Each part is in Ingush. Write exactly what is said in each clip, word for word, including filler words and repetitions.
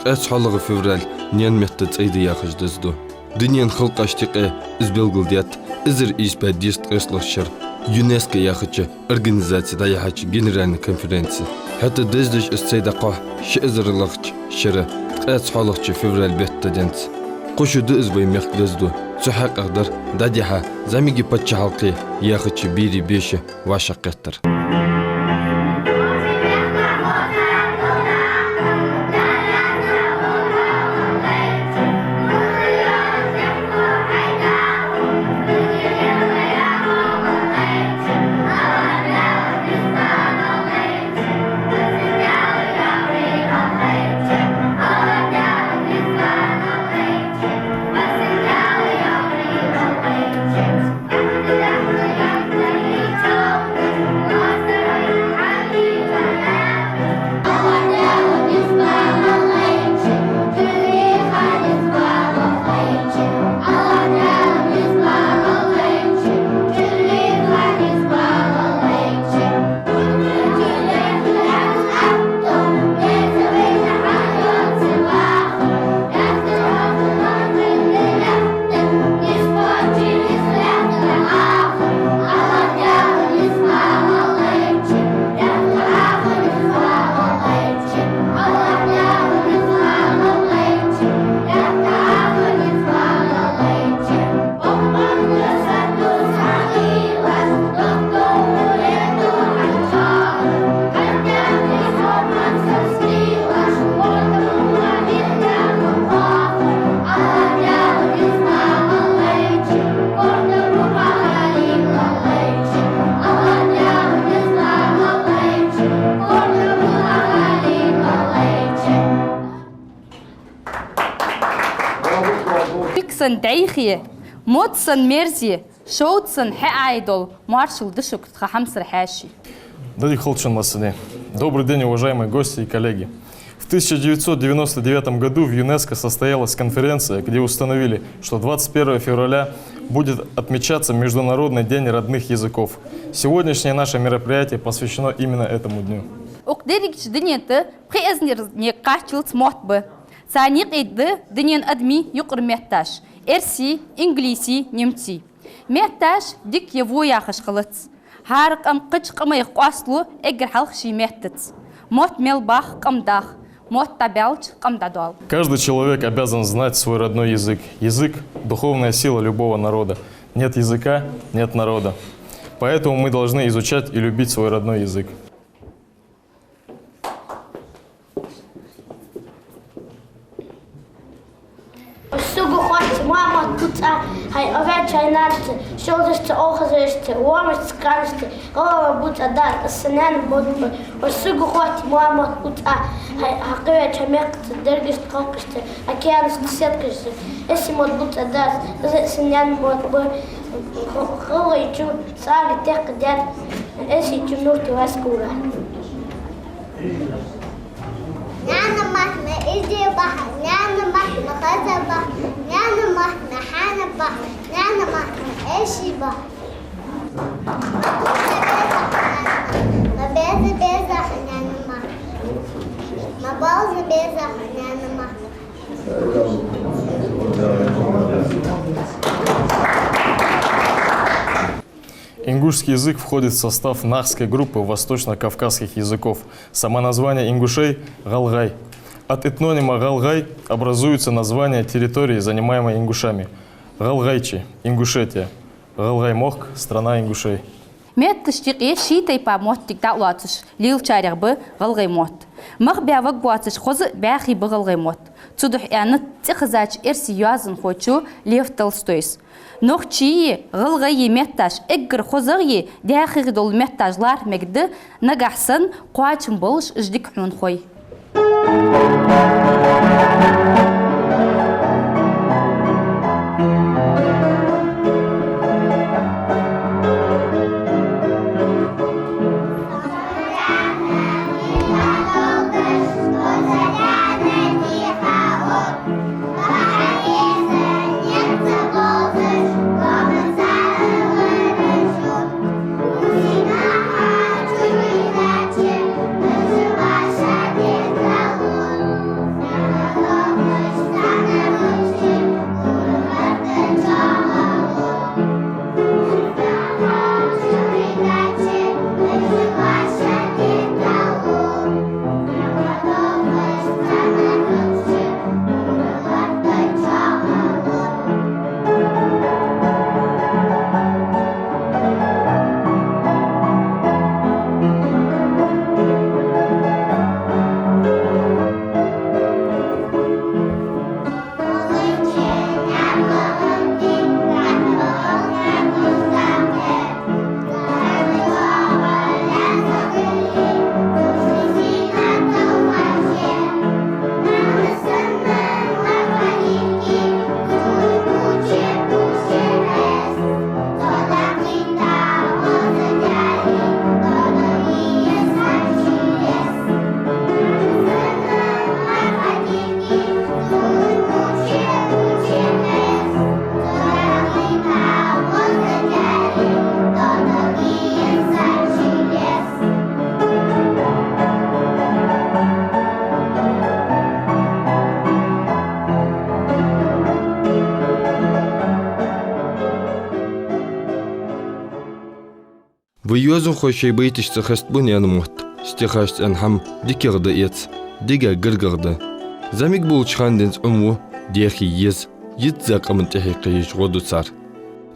Ткъаь цхьоалагӀа февраль наьна метта цӀай да яхаш деза да. Дунен халкъашта юкъе из белгалдаьд эзар ийс бӀаь дезткъеи ткъестлагӀча шера ЮНЕСКО яхача организаце дӀаяхьача генеральни конференце. ХӀаьта дездеш из цӀай дӀакхухь ши эзарлагӀча шера ткъаь цхьоалагӀча февраль бетта денз. Кхо шу да из вай мехка деза да. Цу хьакъехьа дар дӀадихьа «ЗӀамига паччахьалкхе» яхача берий беша вӀашагӀкхетар. Кулг санна дӀайха, мотт санна мерза, шовда санна хьаӀай дола, моаршал да шуга, тха хьамсара хьаьший. Дика хийла шун массане. Добрый день, уважаемые гости и коллеги. В тысяча девятьсот девяносто девятом году в ЮНЕСКО состоялась конференция, где установили, что двадцать первого февраля будет отмечаться Международный день родных языков. Сегодняшнее наше мероприятие посвящено именно этому дню. Укх дерригача дунен тӀа пхи эзарнега кхаччалца мотт ба. Царна юкъе да дунен адамий юкъара метташ: эрсий, ингалисий, немций. Метташ дика е во яхаш хилац. ХӀара къам кхыча къамах къоасталу эггара хьалха ший меттаца. Мотт мел бах, къам дах, мотт дӀабаьлча, къам дӀадоал. Каждый человек обязан знать свой родной язык. Язык — духовная сила любого народа. Нет языка — нет народа. Поэтому мы должны изучать и любить свой родной язык. Сога хетт моа мотт бувца, хьай овечай нанца, шолдашца, овхазашца, вомашца, канашца, гӀалгӀай мотт бувца дац, са наьна мотт ба. Сога хетт моа мотт бувца, хьай хьакхеваьча мехкаца, дерригача халкъашца, океанашца, сеткашца. Эрсий мотт бувца дац, са наьна мотт ба. ГӀалгӀайчо сага текхадаьд, эрсийчо Нуртий Васька вар. Наьна махьна иди бахь, наьна махьна хаза бахь, наьна махьна хьана бахь, наьна махьна эши бахь. Ма беза беза наьна махьна. Ма балза беза наьна махьна. Ингушский язык входит в состав нахской группы восточно-кавказских языков. Само название ингушей — гӀалгӀай. От этнонима «гӀалгӀай» образуется название территории, занимаемой ингушами. ГӀалгӀайче — Ингушетия. ГӀалгӀай мохк — страна ингушей. Метташта юкъе ший тайпара моттиг дӀалоацаш лелачарех ба гӀалгӀай мотт. Мах баь варгвоацаш хоза а бӀаьхий ба гӀалгӀай мотт. Цудухьа аьннад цӀихезача эрсий йоазонхочо Лев Толстойс: нохчий, гӀалгӀай метташ эггара хозагӀеи даьхеи дола метташ лархӀа мегаргда, нагахь санна кхоачам болаш уж дика хьона хой. Йоазонхой шоай байташца хестабу наьна мотт. Стихаш цӀена хӀама дикагӀа да эца, дега гаргагӀа да. ЗӀамига болча хана денз Ӏомаву, дехе еза, йизза къаман тӀехье кхееш гӀо ду цар.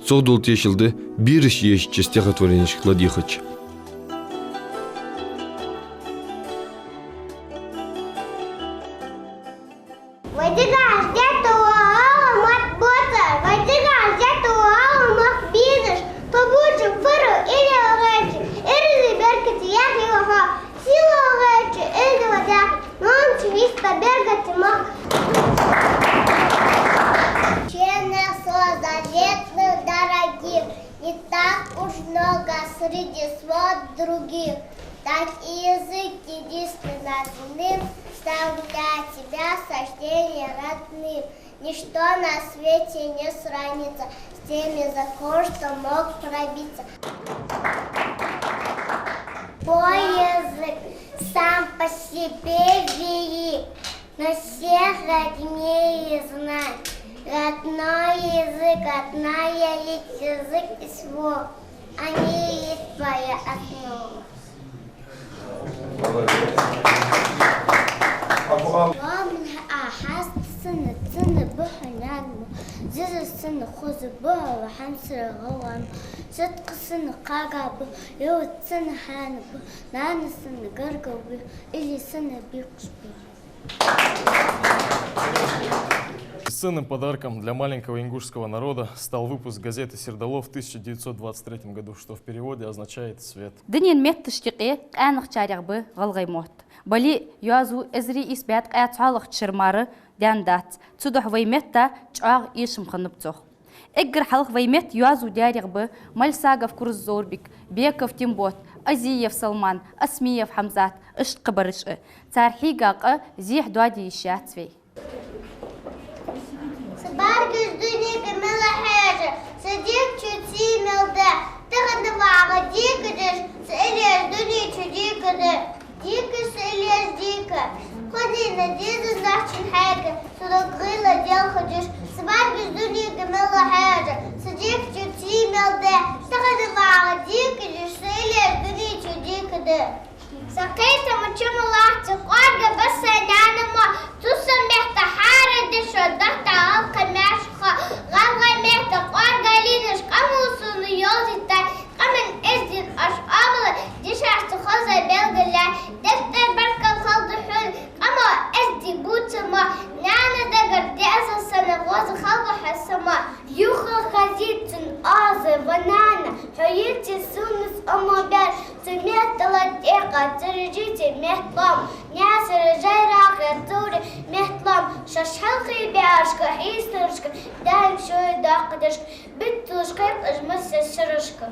Цох дола тешал да бераша ешача стихотворенешка ладийгӀача. Вай дегаш детта воагӀа мотт боацаш, вай дегаш детта воагӀа мохк безаш, тхо бувцаш фура илла гӀерча, ираз беркате яхь йоагӀа, сийлахь гӀерча, илла вадахь, нонча йиста беркате мохк. Чена слова заветных дорогих, не так уж много среди слов других. Так и язык единственный одним стал для тебя с рождения родным. Ничто на свете не сравнится с теми законов, что мог пробиться. Твой язык сам по себе велик, но всех роднее знай. Родной язык, родная речь, язык и слово, они и есть твоя основа. Ламна а хьаста сана, цана бухьа нанма, зиза сана хоза бухьа ва хьамсара гӀалгӀам, сатка сана кхага бу, йовт сана хьана бу, нана сана гаргал бу, илли сана бикъаш бу. Бесценным подарком для маленького ингушского народа стал выпуск газеты «Сердолов» в тысяча девятьсот двадцать третьем году, что в переводе означает «Свет». Дунен метташта юкъе къаьнагӀчарех ба гӀалгӀай мотт. Бале а йоазув эзари ийс бӀаь ткъаь цхьоалагӀча шера мара даьнна дац. Цудухьа вай метта чӀоагӀа эшам хиннаб цох. Эггара хьалха вай метта йоазув даьрех ба Мальсагов Курззорбик, Беков Тембот, Азиев Салман, Осмиев Хьамзат, иштта кхыбараш а. Цар хьийга къа зехьа доаде йиш яц вай. Са баргаш дунега мел хьежа, са дика чу ций мел да, тахан вагӀа дика деш, са илеш дуне чу дика да. Дика са илеш дика, кхо дийнахьа деза нахчун хьайга, са дог гӀийла делха деш, са баргаш дунега мел хьежа, са дика чу ций мел да, тахан вагӀа дика деш, са илеш дуне чу дика да. Са кхетама чу ма лаьца, кӀоарга ба са наьна мо, цу са метта хьаарадеш, дохьта гӀалгӀай маьжех, гӀалгӀай метта кӀоарга лийнаш, къамо сона йовзийтай, къаман эздий оаш Ӏамал, дешаш цу хоза белгала, дегтӀара баркал хилда хьона, къамо эздий бувца мо, наьна дагара деза сона гӀоза хилба хьо са мо. Юха хазийт цун оаз: ва нана, хьо йицъе сона цӀа мо беш, цу меттала тӀехьа ца режийте метта лоам, Наьсаре, Жайрахе, Цуре метта лоам, шоаш хьалхе баьшка, хьийстарашка, даим шоай даккха дешка, биццалаш кхайкаш массаза шерашка.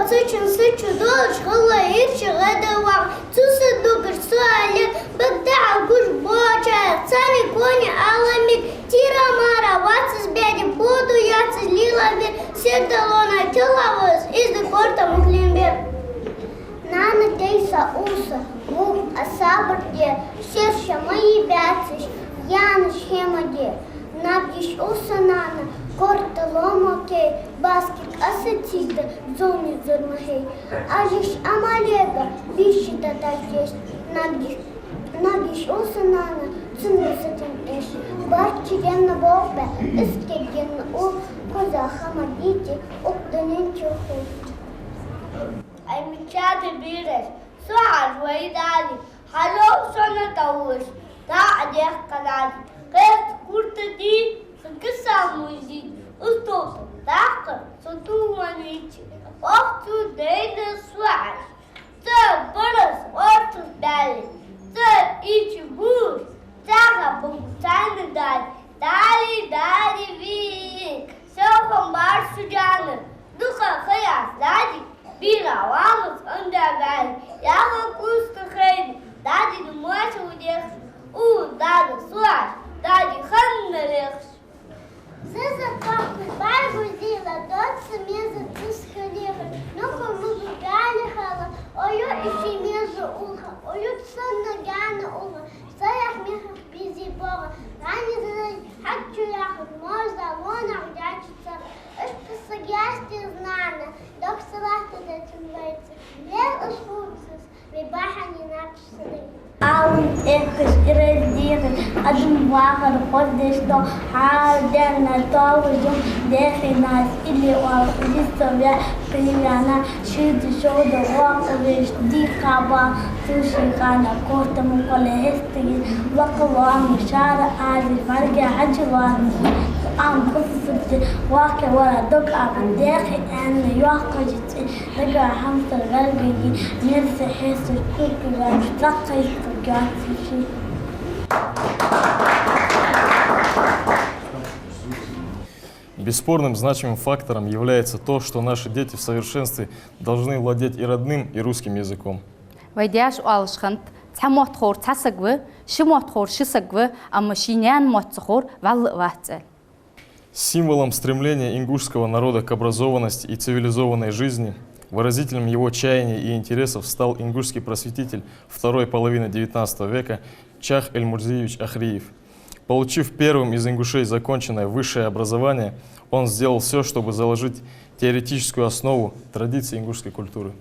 Сачун сачу долаш хилла ирча гӀадвах, цу са дугаш суалех, бакъда гуш боча, царна кони Ӏаламиг, тира-мара вацас беди, боду яцас лила бир, сердалона килавас, из да корта мухлим бир. Нана, дей са уса, вух а сабар де, шерша ма йи баьцаш, янаш хӀама де. Наб йиш уса, нана, корта лома кей, баски кӀаса цига, зуни зур ма хей. Ажиш амалега, биши да дагеш. Наб йиш, наб йиш уса, нана, цунна сатин эш. Барчи генна болбе, иске генна у, коза хама дити, укданин чуху. Ай, мичада бираш, со хьаж вай дали, хьажал шоана тавлаш, да а дехка дали, кхерт курта ди, хакаса музит, устол тахка, со тулманичи, ох, цу дайна со хьаж. Ца барас ортус бали, ца ичи буш, цаха бугу цайна дали, дали, дали ви. Селхан барсу джана, дукха хаяс дади, бира ламас анда бали, яла куста хейди, дади ду мача удехш, у дада суаш, дади ханна лехш. Заза паху баргу зила, доца меза тускалира, ну-ка мугу гали хала, ою иши меза улха, ою цанна гана улха, саях мехах бизи бога, гани заза хачу яхар, морза, лонах дячица, ишта сагясти знана, док салата датун вайца, лел ишхурцас, ви бахани напсали. Алын эхкаш ираз дийгӀи, адам вахар хордеш до, хьарденна тоалужум дехинас, или оал листове кривяна, шийди шовда вокъавеш дихаба, суши хана корта мукъале хестиги, вакъалоами шара ази, варга хьачулоами, ам хусусути вакъа вара дог аба дехи энна йохкажи ци, дага хьамсар варгаги, мерси хьесу куркуга, цаккхайсу гациши. Бесспорным значимым фактором является то, что наши дети в совершенстве должны владеть и родным, и русским языком. Вай даьша оалаш хиннад: цхьа мотт ховр цхьа саг ва, ши мотт ховр ши саг ва, амма ший наьна мотт ца ховр вӀалла а вац, аьле. Символом стремления ингушского народа к образованности и цивилизованной жизни, выразителем его чаяний и интересов стал ингушский просветитель второй половины девятнадцатого века Чах Эльмурзиевич Ахриев. Получив первым из ингушей законченное высшее образование, он сделал всё, чтобы заложить теоретическую основу традиций ингушской культуры.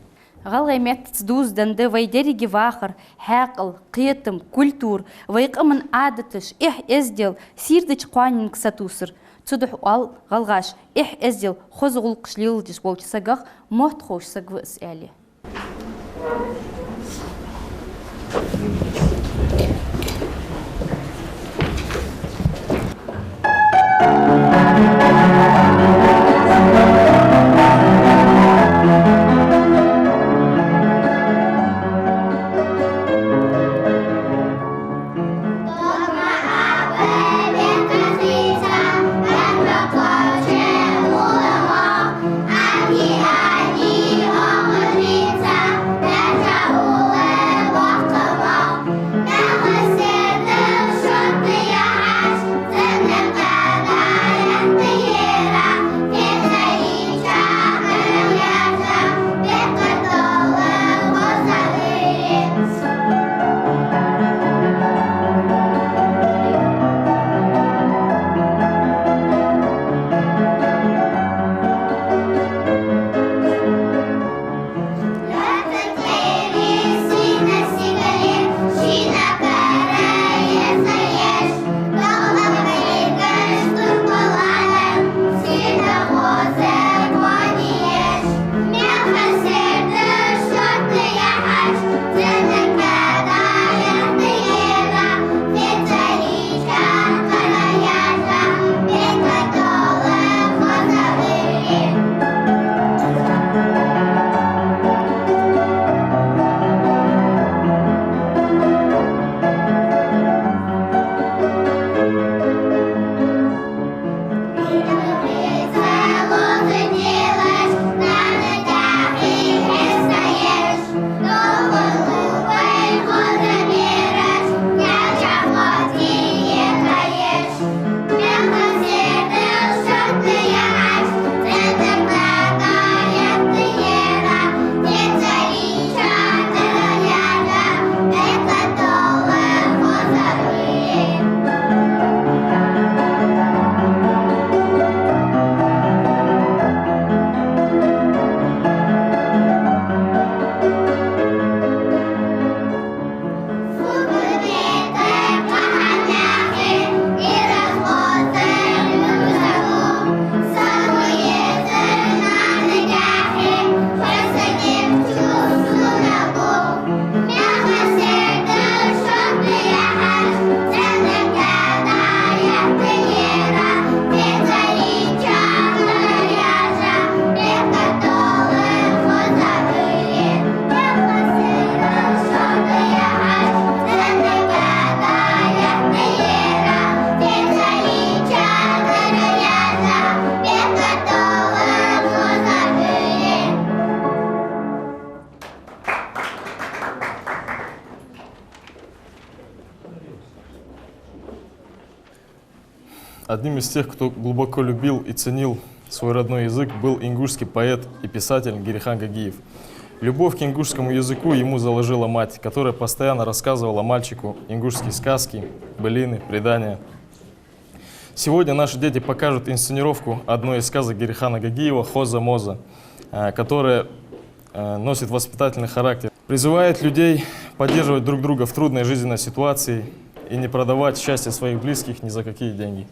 ГӀалгӀай меттаца дувзаденна да вай деррига вахар, хьаькъал, кхетам, культура, вай къаман Ӏадаташ, эхь-эздел, сийрдача кхоаненга сатувсар. Цудухьа оал гӀалгӀаша: эхь-эздел, хоза гӀулакхаш леладеш волча сагах мотт ховш саг ва из, аьле. Одним из тех, кто глубоко любил и ценил свой родной язык, был ингушский поэт и писатель Гирихан Гагиев. Любовь к ингушскому языку ему заложила мать, которая постоянно рассказывала мальчику ингушские сказки, былины, предания. Сегодня наши дети покажут инсценировку одной из сказок Гирихана Гагиева «Хоза-моза», э, которая, э, носит воспитательный характер, призывает людей поддерживать друг друга в трудной жизненной ситуации и не продавать счастье своих близких ни за какие деньги.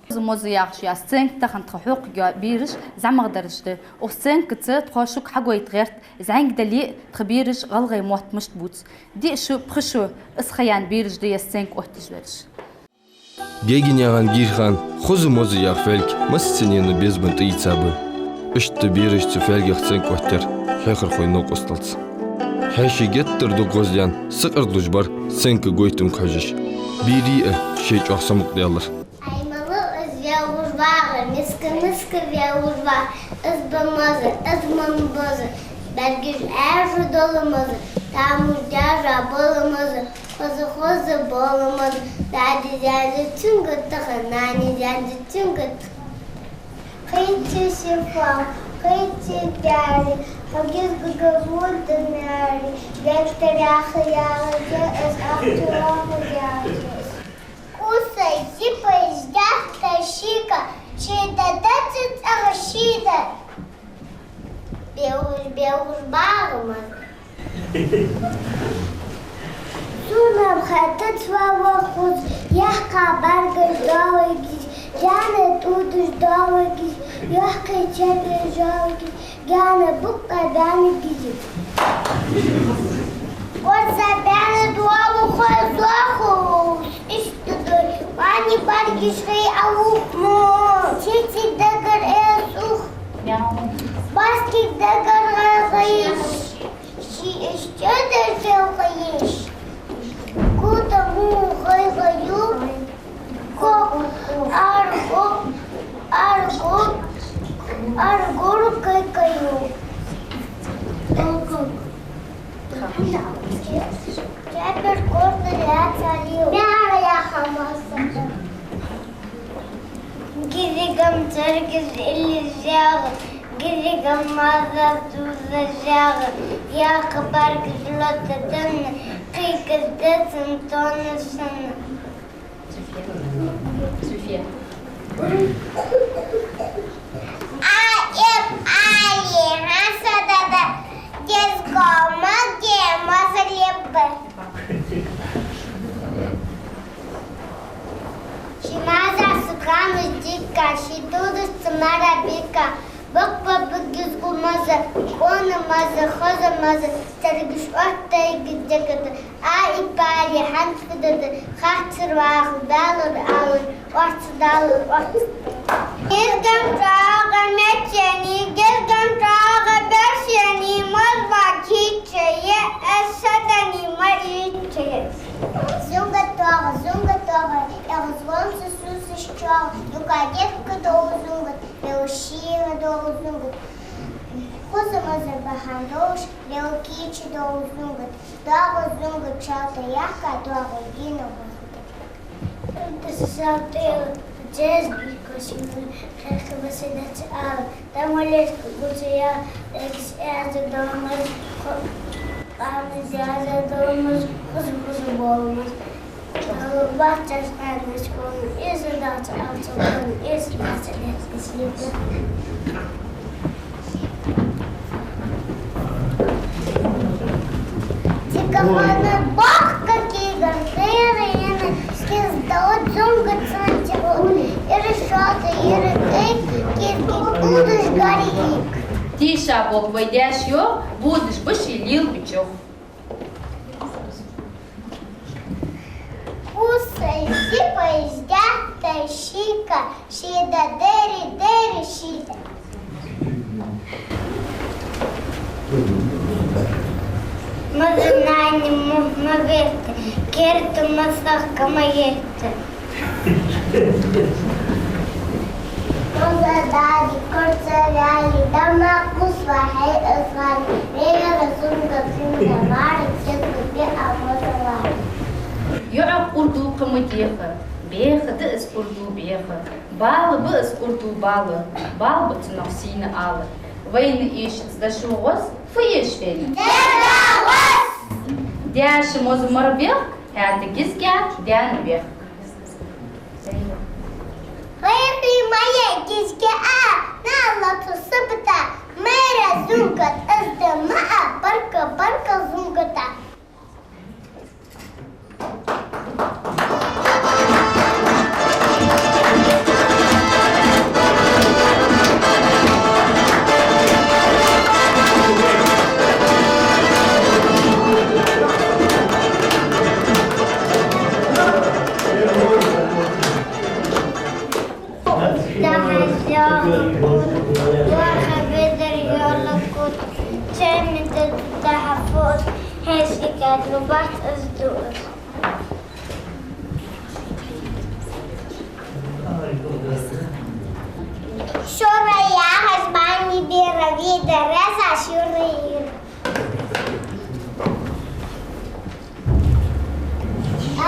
«Хоза-моза» яхаш йола сценка тахан тха хьокхаргйола бераш зӀамагӀдараш да. Укх сценкаца тхо шуга хьагойт гӀерт, зӀамига дале а тха бераш гӀалгӀай мотт мишта бувц. Диъ шу, пхи шу, из ха яьнна бераш да ер сценка оттаеш вераш. Гегинаькъан Гирихан «Хоза-моза» яха фӀалг массанена безам тӀаийца ба. Иштта бераш цу фӀалгах сценка оттаяьр хьехархой новкъосталца. Хьаьший геттара дукха гӀоздаьнна, сакъердалуш бар сценка гойтамга хьожаш. Берий а шоай чӀоагӀа самукъадаьлар. Ай, мала из велхаш вагӀар, миска-миска велхаш вагӀар, из ба моза, из ма боза, бӀаргаш Ӏаьржа дола моза, тамаш даьржа бола моза, хоза-хоза бола моза, дади-даьди цунга тахан, нани-даьди цунга тахан. Кхийттар сифал, кхийттар бӀаьри, хьогизга гавурда маьри, геттара яха яхача, из ахча лоха яхача. Кусай, зипай, ждахтай шийка, шийда дац цӀагӀа шийда. Белуш, белуш багӀа моза. Сона хетац валлахӀи хоза, яхкха бӀаргаш доалагӀа, гаьна тӀудаш доалагӀа, йоккхий чергаш йоалагӀа, гаьна букъа бӀаьннигизи. Орца бӀаьнна доалахой зохус, иштта дой, вани бӀаргаш хий алухмо. Цици дагар эсух, баски дагар гӀайгӀайш, ши иштта дагар гӀайгӀайш. Кута му гӀайгӀаю, ко аргу, аргу, аргур кайкаю. Чабир корта лаьцалил. Мара яха моза. Гизигам царгаш илли зягӀа, гизигам маза дуза зягӀа, яха бӀаргаш лота данна, кхийкаш дацан тонна санна. София. София. А, эп, али, хьасадада, дезгома, де, моза лебба. Ши маза сукана дика, ши тӀудаш ца мара бика, бакъба бугиз гу маза, къона маза, хоза маза, царгаш оттайга дегада, а иппали хьанцадада, хацар ваха, балар алар, орца далар, орца. Гизгам чӀоагӀа мечени, гизгам чӀоагӀа бешени, моза кийчъе, эс садани ма ийчъе. Зунга тоагӀа, зунга тоагӀа, эгӀаз вонца сусаш чоагӀа, юка детка дола зунгат, бел шийна дола зунгат. Хоза моза бахьан долаш, бел кийча дола зунгат, доагӀа зунгат чалта яхка, доагӀа гина гӀоз. Дасалте дезги косина хехка басидац ала, тамалешка гуцая, экс яза долмаз, хо-, къамаз яза долмаз, хузу-хузу болмаз. Бахчаш къамаз кона, иза дац алцу кона, иза дац лес изиба. Дикафана бахка киган, тайрина, киздала зунга цанча, ира шота, ира кай, кизги удуш гарик. Тийша бох вай деш йо, будуш баши лил бичох. Усай, зипай, ждахтай шийка, шийда дери, дери шийда. Маза нани мух ма верта, керта масахка ма ерта. Маза дади корца вяли, дама кус вахьай азгъан, мегара зунга зунга вари, кеска бе а маза вари. ЙоӀ урду кама деха. Беха да из урду беха, бала ба из урду бала, бала ба цунах сийна ала. Вайна эшац дошо гӀоз, фу эш вайна? Даьша моза мара бехк, хӀаьта гизга даьна бехк. Вай хий ма е гизга а, нала цу сабата, майра зунгат, аз да ма а, барка, барка зунгата. Дахьа шоана куд, ваха бедар йола куд, чай мита дахьа фуд, хьешкадлу бахт аз дуъ. Шура яхаш бани бера вида реза шура йир.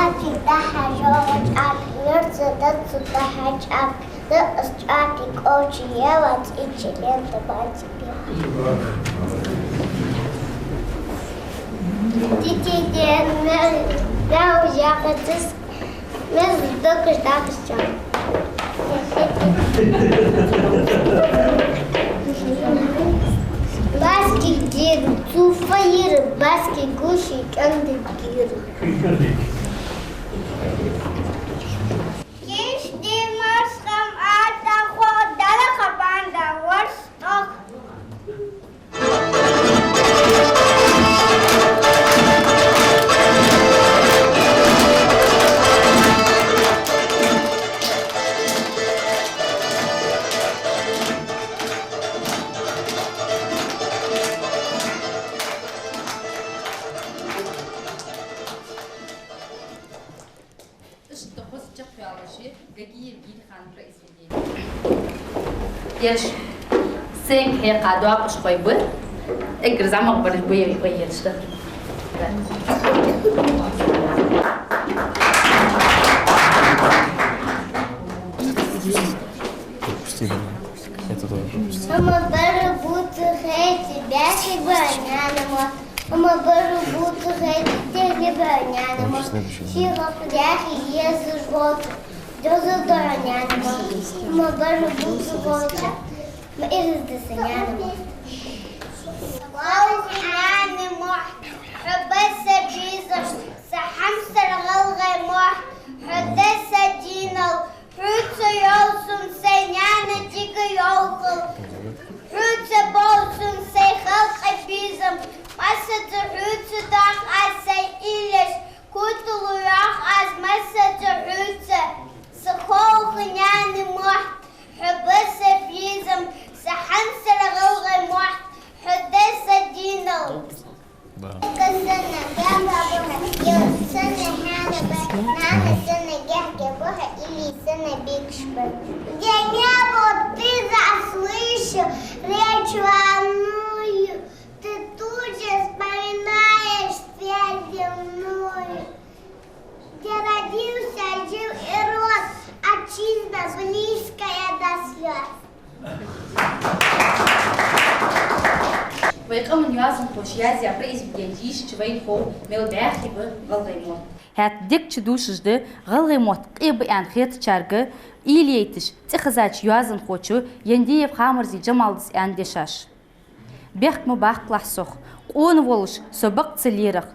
Ати дахьа жогӀа чӀап, нурца дацу дахьа чӀап, дакъас чӀапи кочи яла цӀичи лента баци биху. Дити ден мел, мел яхацис, мез дакъаш дахьа чӀап. Баски гир, цу фаир, баски гуши кӀанди гир. Киш ди марсхам ата хо дала хабанда ворс тох. Иштта хоза чакхъяьлча, Гагиев Гирхан произведени. Ерш сценка хьекха доакъашхой ба, эггара зӀамагӀбараш ба ераш, ба ераш да. Пропусти, давай. Это тоже пропусти. Амма бара буца хети бяхи ба, няна ма. Амма бара буца хети тени ба, няна ма. Дальше следующий. Ши хапу дяхи езу жвот. Дозу да, няна ма. Амма бара буца хети. Ма ирз да са, няна ма. Вау, няна ма. Хьо ба са бизаш, са хьамсара гӀалгӀай ма. Хьо да са динал. Хьоца йоал сона сай няна дига йоалхал. Хьоца боал сона сай халкъа безам. Массаза хьоца доах аз сай уйлаш, котало йоах аз массаза хьоца. Са хьоалха няна мотт, хьо ба са безам, са хьамсара гӀалгӀай мотт, хьо да са динал. Да. Касана баба баха, йо, сана хьана ба, нана сана гехке баха, или сана бикш ба. Я не вот ты заслышал речь родную, ты тут же вспоминаешь песню земную. Где родился, жил и рос, отчизна близкая до слёз. Вай къаман йоазонхоша язъяь произведени дийшача вайна хов мел бӀаьхий ба гӀалгӀай мотт. ХӀаьта дег чу дувцаш да гӀалгӀай мотт къе ба аьнна хетачарга уйла яйташ цӀихезача йоазонхочо Яндиев Хамарзий Джамалдас аьнна дешаш. Бехк ма баккхалахь сох, къона волаш со бакъ ца лерах.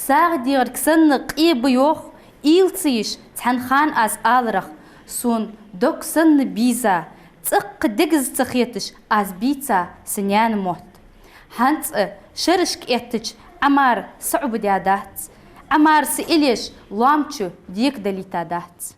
СагӀа дегӀарг санна къе ба йоах, уйла ца еш цхьан хана аз аларах. Сона дог санна бийза, цӀаккха дегаза ца хеташ аз бийца са наьна мотт. ХӀанз а шерашка эттача Ӏамар са Ӏубадаь дац, Ӏамар са уйлаш лоам чу декъадалийта дац.